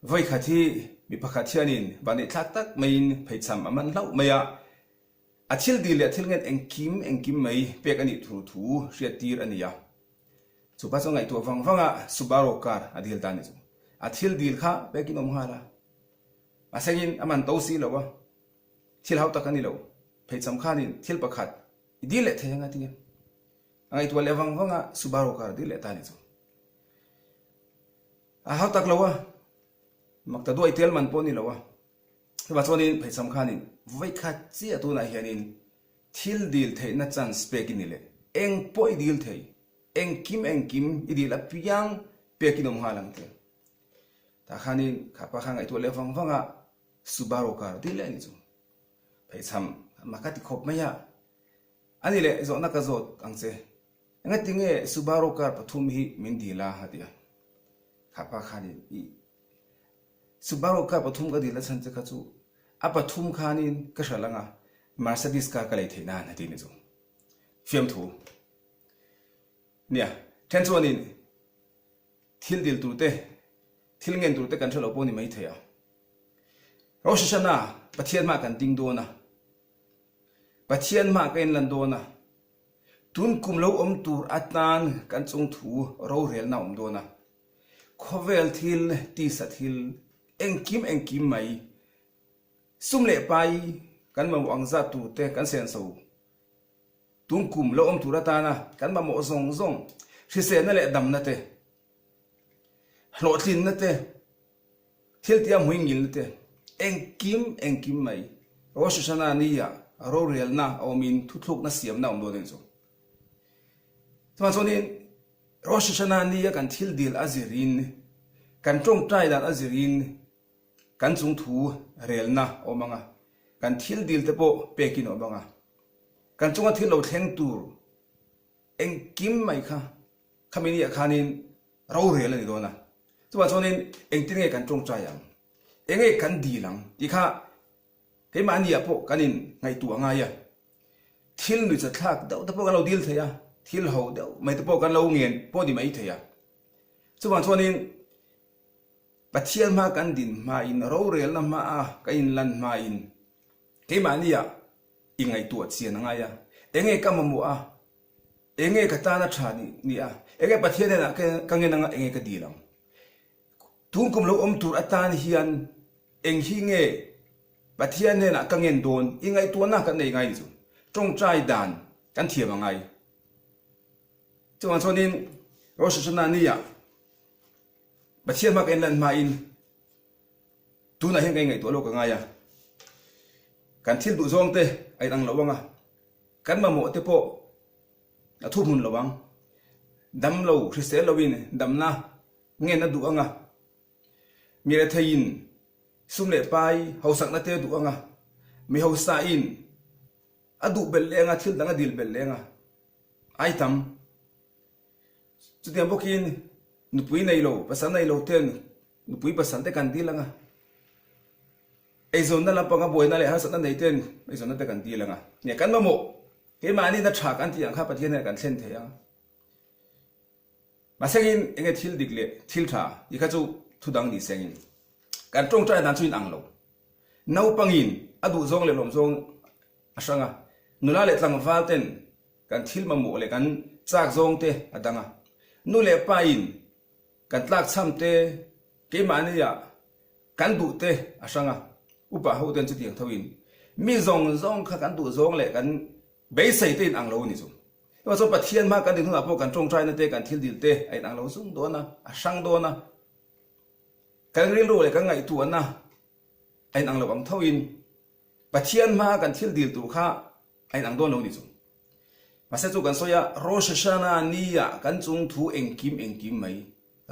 Vawikhat hi mi pakhat hianin vanneihthlak tak maiin pheichham a man hlauh mai a, a thil dil leh a thil ngen engkim engkim mai pek a nih tur thu hriattir a ni a. Chupa chuan ngaihtuah vang vang a Subaru car a dil ta a ni chu. A thil dil kha pekin awm nghal a, mahsengin a man to si lo a, thil hau tak a ni lo. Pheichham khanin thil pakhat i dil leh thei ang a ti a. A ngaihtuah leh vang vang a Subaru car a dil leh ta a ni chu. A hau tak lo a, mak ta duai tel man pawh a ni lo a. Chuvah chuanin pheichham khanin vawikhat chiah tunah hianin thil dil theihna chance pek i ni leh eng pawh i dil thei, engkim engkim i dil apiang pek in awm nghal ang tia. Tah khanin kha pa kha ngaihtuah leh vang vang a Subaru car dil leh a ni chu. Pheichham mak a ti khawp mai a, a ni leh zawhna ka zawt ang che. Engati nge Subaru car pathum hi min dil a? a ti a. Kha pa khanin i Subaru car pathum ka dil a chhan che kha chu a pathum khanin ka hral anga Mercedes car ka lei theih nan a ti ni chu. Fiamthu. Nia, then chuanin thil dil tur te, thil ngen tur te kan hre lo pawh ni mai thei a. Rosh Hashanah Pathian hmah kan ding dawn a, Pathian hmah ka inlan dawn a, Tun kum lo awm tur atan kan chungthu rorelna a awm dawn a, khawvel thil, tisa thil, engkim engkim mai, sum leh pai kan mamawh ang zat tur te kan senso. Tun kum lo awm tur atana kan mamawh zawng zawng, hriselna leh damna te, hlawhtlinna te, Thil tia hmui ngilna te, engkim engkim mai, Rosh Hashanah ni ah rorelna a awmin thuthlukna siamna a awm dawn a ni chu. Chuvang chuanin Rosh Hashanah ni a kan thil dil a zirin, kan tawngtai dan a zirin kan chung thu relna a awm ang a, kan thil dil te pawh pekin a awm ang a, kan chunga thil lo thleng tur engkim mai kha Khami ni ah khanin rorel a ni dawn a, chuvang chuanin engtin nge kan tawngtai ang, enge kan dil ang tih kha keimahni ah pawh kan in ngaihtuah a ngai a, thil nuihzathlak deuh te pawh kan lo dil thei a, thil ho deuh mai te pawh kan lo ngen pawh ni mai thei a, chuvang chuanin Pathian hma kan din hmain rorelna hma a kan inlan hmain keimahni ah i ngaihtuah chian a ngai a, enge ka mamawh a, Enge ka tana tha ni ni a, enge Pathian hnenah ka ngen anga enge ka dil ang? Tun kum lo awm tur atan hian eng hi nge Pathian hnenah ka ngen dawn i ngaihtuahna kan nei ngai ni chu. Tawngtai dan kan thiam a ngai. Chuvang chuanin Rosh Hashanah ni ah Pathian hma ka inlan hmain tunah hian ka ingaihtuah lawk a ngai a, kan thil duh zawng te a inang lo ang a, Kan mamawh te pawh a thu hmun lo ang. Dam lo, hrisel loin damna ngen a duh ang a. Mi retheiin sum leh pai hausakna te a duh ang a. Mi hausain a duh belh leng a, thil dang a dil belh leng a. Ai tam. Chutiang bawkin nupui nei lo, pasal nei lo ten nupui pasal te kan dil ang a. Eizawnna lampanga buaina leh harsatna nei ten eizawnna te kan dil ang a, nge kan mamawh keimahni na tha kan tih ang kha Pathian hian kan thlen thei ang. Mahsengin enge thil dik leh thil tha tih kha chu thu dang ni sengin kan tawngtai dan chu in ang lo. Naupangin a duh zawng leh lawm zawng a hrang a, nula leh tlangval ten kan thil mamawh leh kan chak zawng te a dang a, nu leh pa in kan tlakchham te keimahni ah Kan duh te a hrang a, upa ho ten chutiang tho in mi zawng zawng kha kan duh zawng leh kan beisei te in ang lo a ni chu. Hei chuan Pathian hma kan din hunah pawh kan tawngtaina te kan thil dil te a in ang lo zung dawn a, a hrang dawn a. Kan rilru leh kan ngaihtuahna a in ang lo ang tho in Pathian hma kan thil dil tur kha a in ang dawn lo a ni chu. Mahse chu kan sawi a, Rosh Hashanah ni ah kan chung thu engkim engkim mai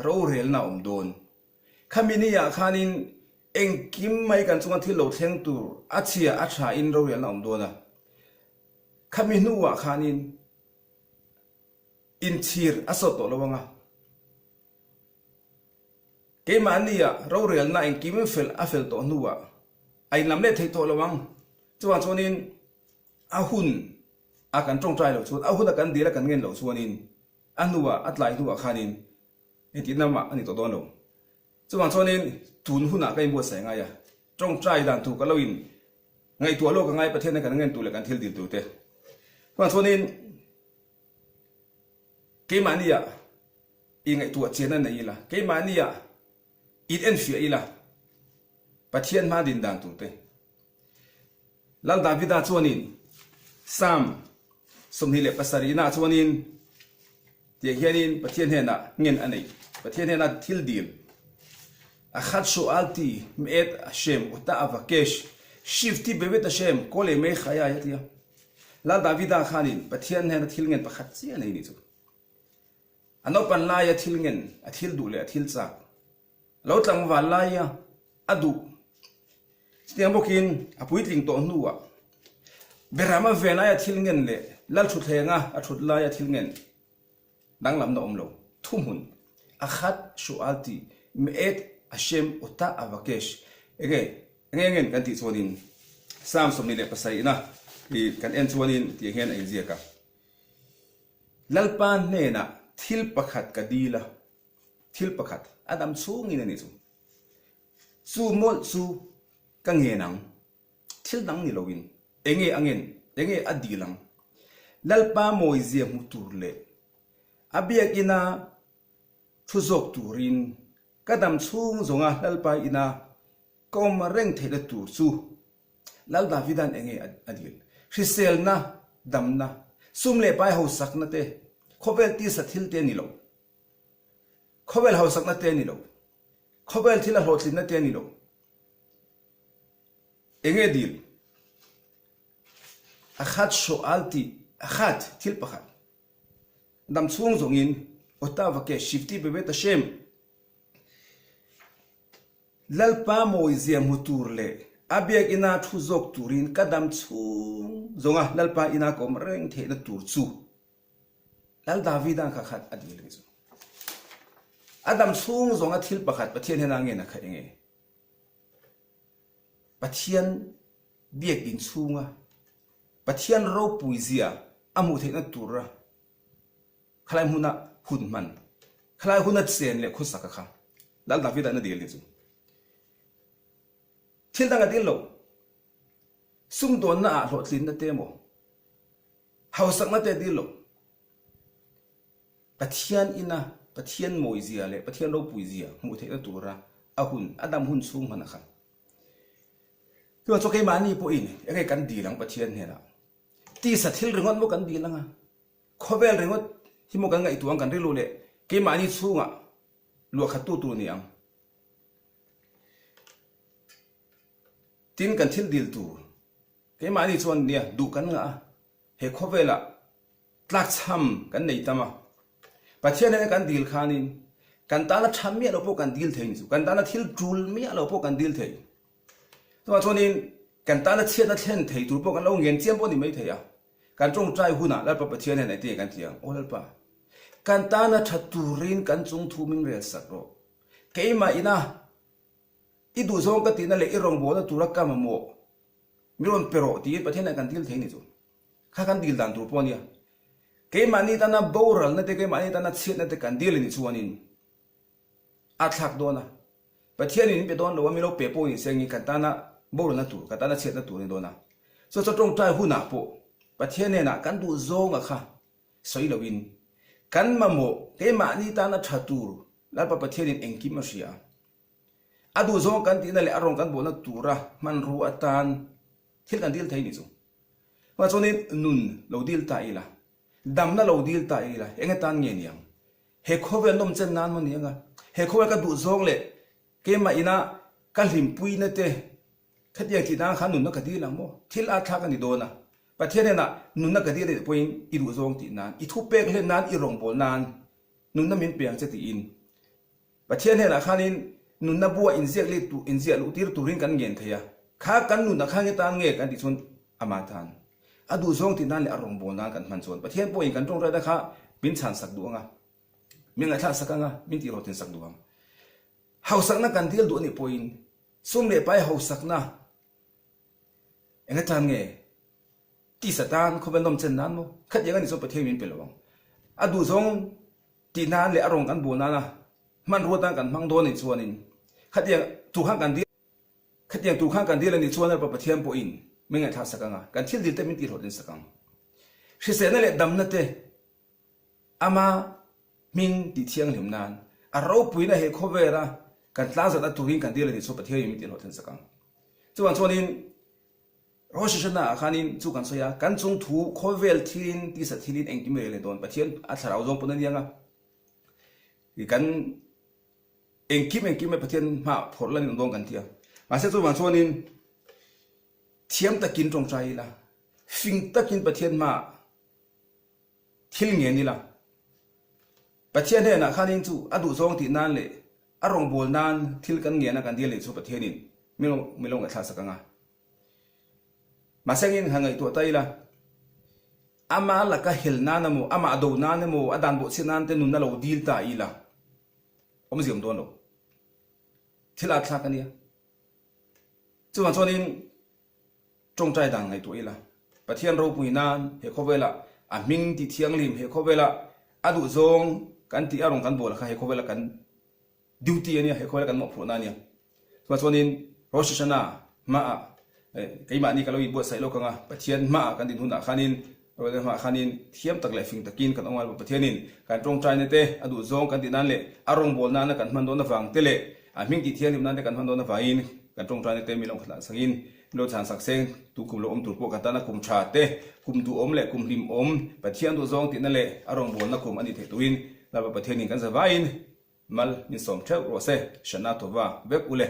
rorelna a awm dawn. Khami ni ah khanin engkim mai kan chunga thil lo thleng tur a chhia a tha in rorelna awm dawn a. Khami hnu ah khanin inchhir a sawt tawh lo ang a. Keimahni ah rorelna engkim fel a fel tawh hnu ah a inlam leh theih tawh lo ang. Chuvang chuanin a hun a kan tawngtai loh chuan, a hun a kan dil a kan ngen loh chuanin a hnu ah a tlai hnu ah khanin Engtin lamah a ni tawh dawn lo. Chuvang chuanin tun hunah ka inbuatsaih ngai a, tawngtai dan tur ka lo in ngaihtuah lawk a ngai Pathian kan ngen tur leh kan thil dil tur te. Chuvang chuanin keimahnia i ngaihtuah chian a nei ila, keimahnia in enfiah ila Pathian hma din dan tur te. Lal Davida chuanin Psalm 27 nah chuanin tiang hianin Pathian hnenah ngen a nei, Pathian hnena thil dil, Achat shoalti me'et Hashem ota avakesh shivti bevet Hashem kol emei chayai a ti a. Lal Davida khanin Pathian hnena thil ngen pakhat chiah a nei ni chu. A naupan laia thil ngen, a thil duh leh a thil chak Lo tlangval laia a duh chutiang bawkin a puitling tawh hnuah Berama ven aia thil ngen leh Lalthutthlenga a thut laia thil ngen danglamna awm lo. Thuhmun, Akhat Shu'alti Me'et Hashem Ota Avakesh Enge enge ngen kan tih chuanin Psalm 27 ina kan en chuanin tih hian a inziak a. Lalpa hnenah thil pakhat ka dil a. Thil pakhat a dam chhungin a ni chu. Chu mawlh chu ka ngen ang. Thil dang ni loin enge a ngen, enge a dil ang. Lalpa mawizia hmu tur leh a biakina thu zawk turin ka dam chhung zawnga Lalpa ina ka awm reng theihna tur chu Lal Davida'n enge a dil? Hriselna, damna, sum leh pai hausakna te, khawvel tisa thil te a ni lo. Khawvel hausakna te a ni lo. Khawvel thil a hlawhtlinna te a ni lo. Enge dil? Akhat shoal tih, akhat, thil pakhat. Dam chhung zawngin Otavake Shifti Bebet Hashem Lalpa mawizia hmu tur leh a biakina thu zawk turin ka dam chhung zawnga Lalpa ina ka awm reng theihna tur chu Lal Davida kha khat a dil ring chu. A dam chhung zawnga thil pakhat Pathian hian a ngen a kha enge? Pathian biakinn chhunga Pathian ropui zia a hmuh theihna tura khalai hmuna hun hman, khalai huna chen leh khawsaka kha Lal Davida in a dil ni chu. Thil dang a dil lo. Sumdawnna ah hlawhtlinna te emaw Hausakna te dil lo. Pathian ina Pathian mawizia leh Pathian ropuizia hmuh theihna tura a hun, a dam hun chhung hman a kha. Chuan chu keimahni pawhin enge kan dil ang Pathian hnenah? Tisa thil ringawt maw kan dil anga? Khawvel ringawt hi maw kan ngaihtuah ang kan rilru leh keimahni chhungah luahkhattu tur ni ang? Tin kan thil dil tur Keimahni chuan nia duh kan ngah a, he khawvelah tlakchham kan nei tam a. Pathian hnena kan dil khanin kan tana tha miah lo pawh kan dil thei ni chu, kan tana thil tul miah lo pawh kan dil thei. Chuvang chuanin kan tana chhiatna thlen thei tur pawh kan lo ngen chiam pawh ni mai thei a. Kan tawngtai hunah Lalpa Pathian hnenah engtin nge kan ti ang? Aw Lalpa, kan tana tha turin kan chung thu min rel sak rawh. Keimah ina i duhzawng ka tihna leh i rawngbawlna tura ka mamawh Mi rawn pe rawh tiin Pathian hian kan dil thei ni chu. Kha kan dil dan tur pawh a nia. Keimahni tana boralna te, keimahni tana chhiatna te kan dil a nih chuanin a thlak dawn a. Pathianin min pe dawn lo a, min lo pe pawh ni sengin kan tana boralna tur, kan tana chhiatna tur a ni dawn a. Chu chu tawngtai hunah pawh Pathian hnenah kan duh zawnga kha sawi loin kan mamawh keimahni tana tha tur Lalpa Pathianin engkim a hria a. A duhzawng kan tihna leh a rawn kan bawhna tura hmanrua atan thil kan dil thei ni chu. Chuvang chuanin nun lo dil ta ila, damna lo dil ta ila, eng atan nge niang? He khawvel nawm chen nan maw ni anga? He khawvel ka duhzawng leh keimah ina ka hlimpuina te khatiang tih nan khan nunna ka dil ang maw? Thil a thlak a ni dawn a. Pathian hnenah nunna ka dil a nih pawhin i duhzawng tih nan, i thupek hlen nan, i rawngbâwl nan nunna min pe ang che tiin Pathian hnenah khanin nunna bua inziak lit tur, inziah luh tir turin kan ngen thei a. Kha kan nunah khan nge tan nge kan tih chuan ama tan. A duhzawng tih nan leh a rawngbâwl nan kan hman chuan Pathian pawhin kan tawngtaina kha min chhansak duh ang a, min ngaihthlak sak ang a, min tihhlawhtlin sak duh ang. Hausakna kan dil duh a nih pawhin sum leh pai hausakna eng atan nge tisa tan khawvel nawm chen nan maw? Khatiang a nih chuan Pathian min pe lo ang. A duhzawng Tih nan leh a rawng kan buh nana hmanrua tan kan hmang dawn anih chuanin. Khatiang tur khan kan dil Khatiang tur khan kan dil a nih chuan Lalpa Pathian pawhin min ngaihthlak sak ang a, kan thil dil te min tihhlawhtlin sak ang. Hriselna leh damna te ama hming tih thianghlim nan a ropuina he khawvela kan tlangzatna turin kan dil a nih chuan Pathianin min tihhlawhtlin sak ang. Chuvang chuanin Rosh Hashanah ah khanin chu kan sawi a, kan chung thu khawvel thilin tisa thilin engkim rel leh dawn Pathian a thlarau zawng pawn a niang a, kan Engkim engkim mai Pathian hmaah phawrh lan in dawn kan ti a. Mahse chuvang chuanin thiam takin tawngtai ila, fing takin Pathian hmaah thil ngen ila, Pathian hnenah khanin chu a duhzawng tih nan leh a rawngbâwl nan thil kan ngen a kan dil leh chu Pathianin min lo ngaihthlak sak ang a. Mahse engin han ngaihtuah ta ila, ama laka hel nan emaw, amah do nan emaw, a dan bawhchhiat nan te nun a lo dil ta ila, awmzia awm dawn lo. Thil at thlak a nia. Chuvang chuanin tawngtai dan ngaihtuah ila, Pathian ropui nan he khawvelah a hming tih thianghlim he khawvelah a duhzawng kan tih a rawn kan bawl kha he khawvelah kan Duty a nia, he khawila kan mawhphurhna a nia. Chuvang chuanin Rosh Hashanah hmaah keimahni ka lo inbuatsaih lawk ang a, Pathian hmaah kan din hunah khanin, Rorelna hmaah khanin thiam tak leh fing takin kan awm a, Pathianin kan tawngtaina te, a duhzawng kan tih nan leh a rawngbâwl nana kan hman dawn avang te leh a hming tih thianghlim nan te kan hman dawn avangin kan tawngtaina te mi lo khat lah sangin mi lo chhan sak seng tu kum lo awm tur pawh kan tana kum tha te, kum duhawm leh kum hlimawm, Pathian duhzawng tihna leh a rawngbâwlna kum a nih theih turin Lalpa Pathianin kan zavaiin Mal min sawm theuh rawh se, Shana Tova vek u le.